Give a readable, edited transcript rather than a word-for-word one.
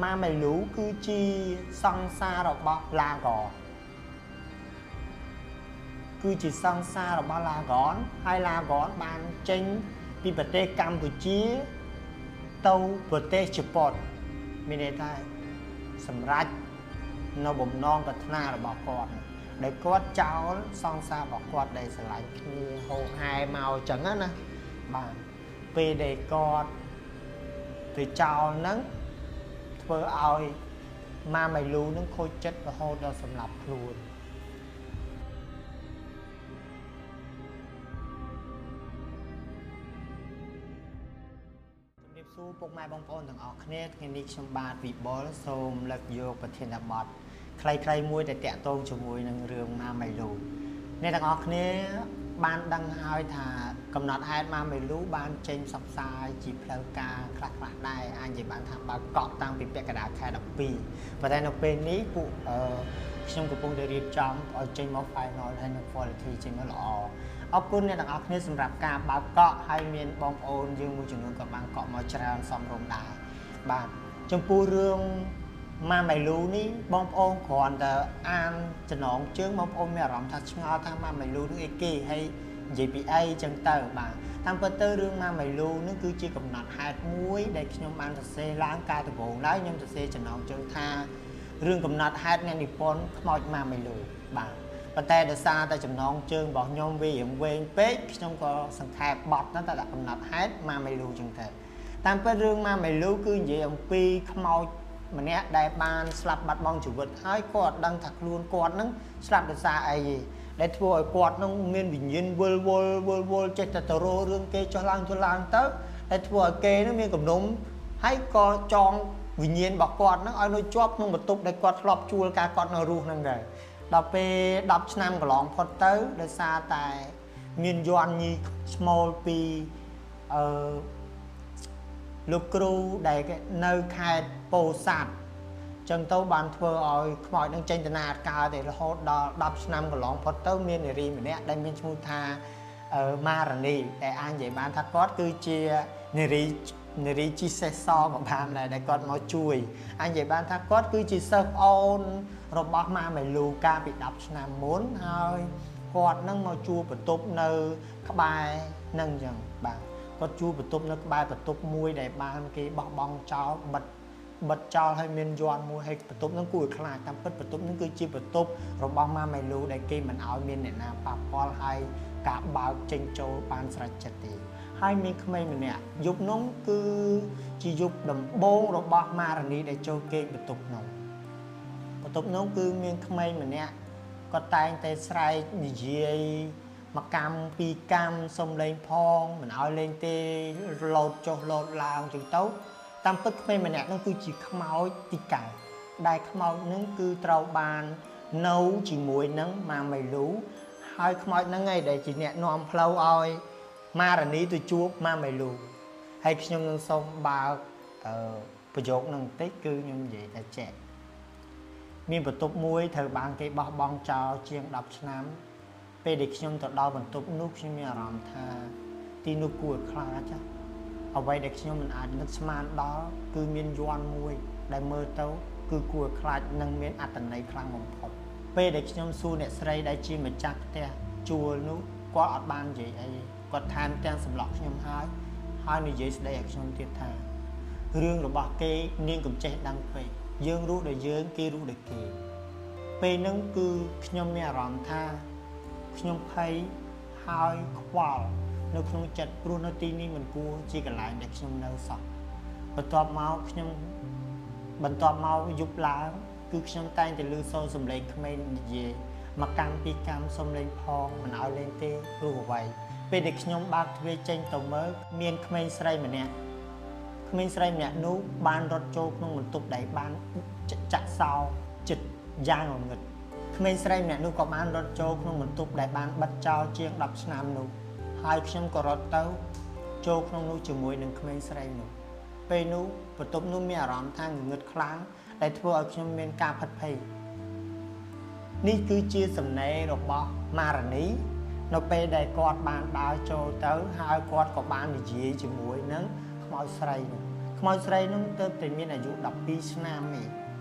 ម៉ាមេលូគឺជាសង្សាររបស់ឡាហ្គនគឺជាសង្សាររបស់ឡាហ្គនហើយឡាហ្គនបានចេញពីប្រទេសកម្ពុជាទៅប្រទេសជប៉ុនមានន័យថាសម្រាប់នៅបំណងប្រាថ្នារបស់គាត់ដែលគាត់ចោលសង្សាររបស់គាត់ដែលស្រឡាញ់គ្នាហូរហែមកអញ្ចឹងណាបាទពេលដែលគាត់ទៅចោលហ្នឹងធ្វើឲ្យម៉ាមេលូនឹងខូចចិត្តរហូតដល់សម្លាប់ខ្លួនជំរាបសួរពុកម៉ែបងប្អូនទាំងអស់គ្នាថ្ងៃនេះខ្ញុំបាទវិបុលសូមលើកយកប្រធានបទខ្លីៗមួយដែលតាក់ទងជាមួយនឹងរឿងម៉ាមេលូអ្នកទាំងអស់គ្នាបានដឹងហើយថាកំណត់ហេតុម៉ាមេលូបានចេញផ្សព្វផ្សាយជាផ្លូវការខ្លះៗដែរអាចនិយាយបានថាបើកក់តាំងពីពាក់កណ្ដាលខែ12ប៉ុន្តែនៅពេលនេះពួកខ្ញុំកំពុងតែរៀបចំឲ្យចេញមក final ហើយនឹង quality ចេញមកល្អអរគុណអ្នកទាំងអស់គ្នាសម្រាប់ការបើកកក់ហើយមានបងប្អូនយើងមួយចំនួនក៏បានកក់មកច្រើនសមរម្យដែរបាទចំពោះរឿងម៉ាមេលូនេះបងប្អូនគ្រាន់តែអានចំណងជើងបងប្អូនមានអារម្មណ៍ថាឆ្ងល់ថាម៉ាមេលូនឹងអីគេហើយនិយាយពីអីចឹងទៅបាទតាមពិតទៅរឿងម៉ាមេលូនឹងគឺជាកំណត់ហេតុមួយដែលខ្ញុំបានសរសេរឡើងកាលដំបូងឡើយខ្ញុំសរសេរចំណងជើងថារឿងកំណត់ហេតុអ្នកនិពន្ធខ្មោចម៉ាមេលូបាទប៉ុន្តែដោយសារតែចំណងជើងរបស់ខ្ញុំវារៀងវែងពេកខ្ញុំក៏សង្ខេបបទហ្នឹងតែដាក់កំណត់ហេតុម៉ាមេលូចឹងទៅតាមពិតរឿងម៉ាមេលូគឺនិយាយអំពីខ្មោចម្នាក់ដែលបានស្លាប់បាត់បង់ជីវិតហើយគាត់ដឹងថាខ្លួនគាត់នឹងស្លាប់ដោយសារអីទេដែលធ្វើឲ្យគាត់នឹងមានវិញ្ញាណវិលវល់វិលវល់ចេះតែទៅរករឿងគេចុះឡើងចុះឡើងទៅដែលធ្វើឲ្យគេនឹងមានគំនុំហើយក៏ចងវិញ្ញាណរបស់គាត់នឹងឲ្យនៅជាប់ក្នុងបន្ទប់ដែលគាត់ធ្លាប់ជួលការគាត់នៅរស់នឹងដែរដល់ពេល10ឆ្នាំកន្លងផុតទៅដោយសារតែមានយ័ន្តញីស្មូលពីអឺលោកគ្រូដែលនៅខេត្តពោធិ៍សាត់ចឹងទៅបានធ្វើឲ្យខ្មោចនឹងចេញតនាកើតទេរហូតដល់10ឆ្នាំកន្លងផុតទៅមាននារីម្នាក់ដែលមានឈ្មោះថាម៉ារ៉ានីដែលអាចនិយាយបានថាគាត់គឺជានារីជីសេះសក៏បានដែរដែលគាត់មកជួយអាចនិយាយបានថាគាត់គឺជាសិស្សប្អូនរបស់ម៉ាមេលូកាលពី10ឆ្នាំមុនហើយគាត់នឹងមកជួបបន្ទប់នៅក្បែរនឹងចឹងបាទគាត់ជួបបន្ទប់នៅក្បែរបន្ទប់មួយដែលបានគេបោះបង់ចោលបិទចោលហើយមានយ័ន្តមួយហើយបន្ទប់ហ្នឹងគួរឲ្យខ្លាចតាមពិតបន្ទប់ហ្នឹងគឺជាបន្ទប់របស់ម៉ាមេលូដែលគេមិនឲ្យមានអ្នកណាប៉ះពាល់ហើយការបើកចេញចូលបានស្រេចចិត្តទេហើយមានក្មេងម្នាក់យប់នោះគឺជាយប់ដំបូងរបស់ម៉ារ៉ានីដែលចូលគេងបន្ទប់នោះបន្ទប់នោះគឺមានក្មេងម្នាក់គាត់តែងតែស្រែកនិយាយមកកម្មពីរកម្មសុំលេងផងមិនឲ្យលេងទេលោតចុះលោតឡើងចឹងទៅតាមពិតក្មេងម្នាក់នោះគឺជាខ្មោចទីកែដែលខ្មោចនឹងគឺត្រូវបាននៅជាមួយនឹងម៉ាមេលូហើយខ្មោចហ្នឹងឯងដែលជាអ្នកនាំផ្លូវឲ្យម៉ារ៉ានីទៅជួបម៉ាមេលូហើយខ្ញុំនឹងសូមបើកប្រយោគនឹងបន្តិចគឺខ្ញុំនិយាយថាចេះមានបន្ទប់មួយត្រូវបានគេបោះបង់ចោលជាង10ឆ្នាំពេលដែលខ្ញុំទៅដល់បន្ទប់នោះខ្ញុំមានអារម្មណ៍ថាទីនោះគួរឲ្យខ្លាចអ្វីដែលខ្ញុំមិនអាចនឹកស្មានដល់គឺមានយ័ន្តមួយដែលមើលទៅគឺគួរឲ្យខ្លាចនិងមានអត្ថន័យខ្លាំងបំផុតពេលដែលខ្ញុំសួរអ្នកស្រីដែលជាម្ចាស់ផ្ទះជួលនោះគាត់អត់បាននិយាយអីគាត់ថែមទាំងសម្លក់ខ្ញុំហើយហើយនិយាយស្ដីឲ្យខ្ញុំទៀតថារឿងរបស់គេនាងកុំចេះដឹងពេកយើងរស់ដោយយើងគេរស់ដោយគេពេលហ្នឹងគឺខ្ញុំមានអារម្មណ៍ថាខ្ញុំភ័យហើយខ្វល់នៅក្នុងចិត្តព្រោះនៅទីនេះមិនគួរជាកន្លែងដែលខ្ញុំនៅសោះបន្ទាប់មកខ្ញុំបន្ទាប់មកយប់ឡើងគឺខ្ញុំតែងតែឮសូរសំឡេងក្មេងនិយាយមកកម្មពីកម្មសុំលេងផងមិនឲ្យលេងទេព្រោះអ្វីពេលដែលខ្ញុំបើកទ្វារចេញទៅមើលមានក្មេងស្រីម្នាក់ក្មេងស្រីម្នាក់នោះបានរត់ចូលក្នុងបន្ទប់ដែលបានចាក់សោចិត្តយ៉ាងងងឹតក្មេងស្រីម្នាក់នោះក៏បានរត់ចូលក្នុងបន្ទប់ដែលបានបិទចោលជាង10ឆ្នាំនោះហើយខ្ញុំក៏រត់ទៅចូលក្នុងនោះជាមួយនឹងក្មេងស្រីនោះពេលនោះបន្ទប់នោះមានអារម្មណ៍ថាងងឹតខ្លាំងដែលធ្វើឲ្យខ្ញុំមានការផិតភ័យនេះគឺជាសំណេររបស់ម៉ារ៉ានីនៅពេលដែលគាត់បានដើរចូលទៅហើយគាត់ក៏បាននិយាយជាមួយនឹងខ្មោចស្រីនោះ ខ្មោចស្រីនោះទៅតែមានអាយុ12ឆ្នាំឯង។